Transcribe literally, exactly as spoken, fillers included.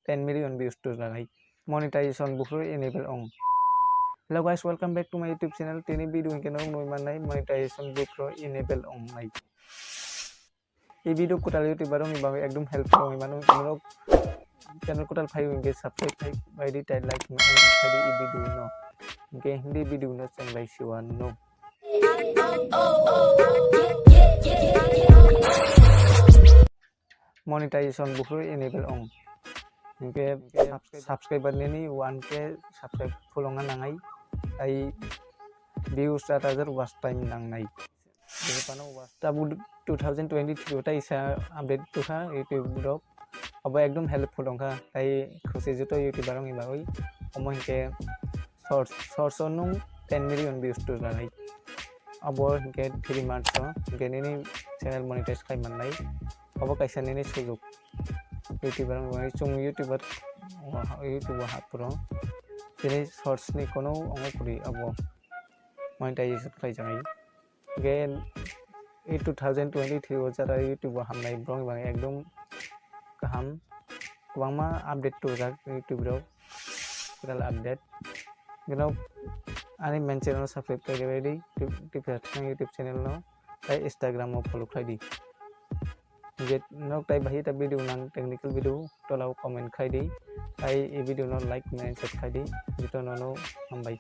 ten million views tulanai. Monetization buphuru enable ong. Hello guys, welcome back to my YouTube channel. Tini video hwnkhe norok nui mannai monetization buphuru enable ong nai. I video kwtal YouTuber rokni bagwi ekdom helpful wngwi mano. Norok channel kwtal phai hwnkhe subscribe khai bai di, tei like khai di i video no. Hwnkhe hindi video no chwng lai siwa no. Monetization buphuru enable ong. Hwnkhe subscriber nini one K subscribe phulongna nangnai, tei views aat hajar watch time nangnai. Bini phano watch tabuk two thousand twenty-three o tei isa update tukha YouTube rok. Abo ekdom helpful wngkha, tei khusi joto YouTuber rokni bagwi. Omo hinkhe shorts, shorts o nwng ten million views tulanai. Abo hinkhe three months o hinkhe nini channel monetize khai mannai. Abo kaisa nini sujuk. YouTuber wngwi chwng YouTuber, o, YouTube o hap phuru. Chini shorts ni kono ongo kwrwi abo monetization khlai jagwi. Hinkhe i two thousand twenty-three o jara YouTube o hamnai borok ni bagwi ekdom kaham. Kwbangma update tubujak YouTube rok, kwtal update. Gwnok ani main channel o subscribe khlai ready, Tip-, Tipra Thang YouTube channel no, tei Instagram o follow khlai di. Je nok tai bahai ta video nang technical video tola o comment khai di, tei i video no like, comment, share khai di, joto no no hambai.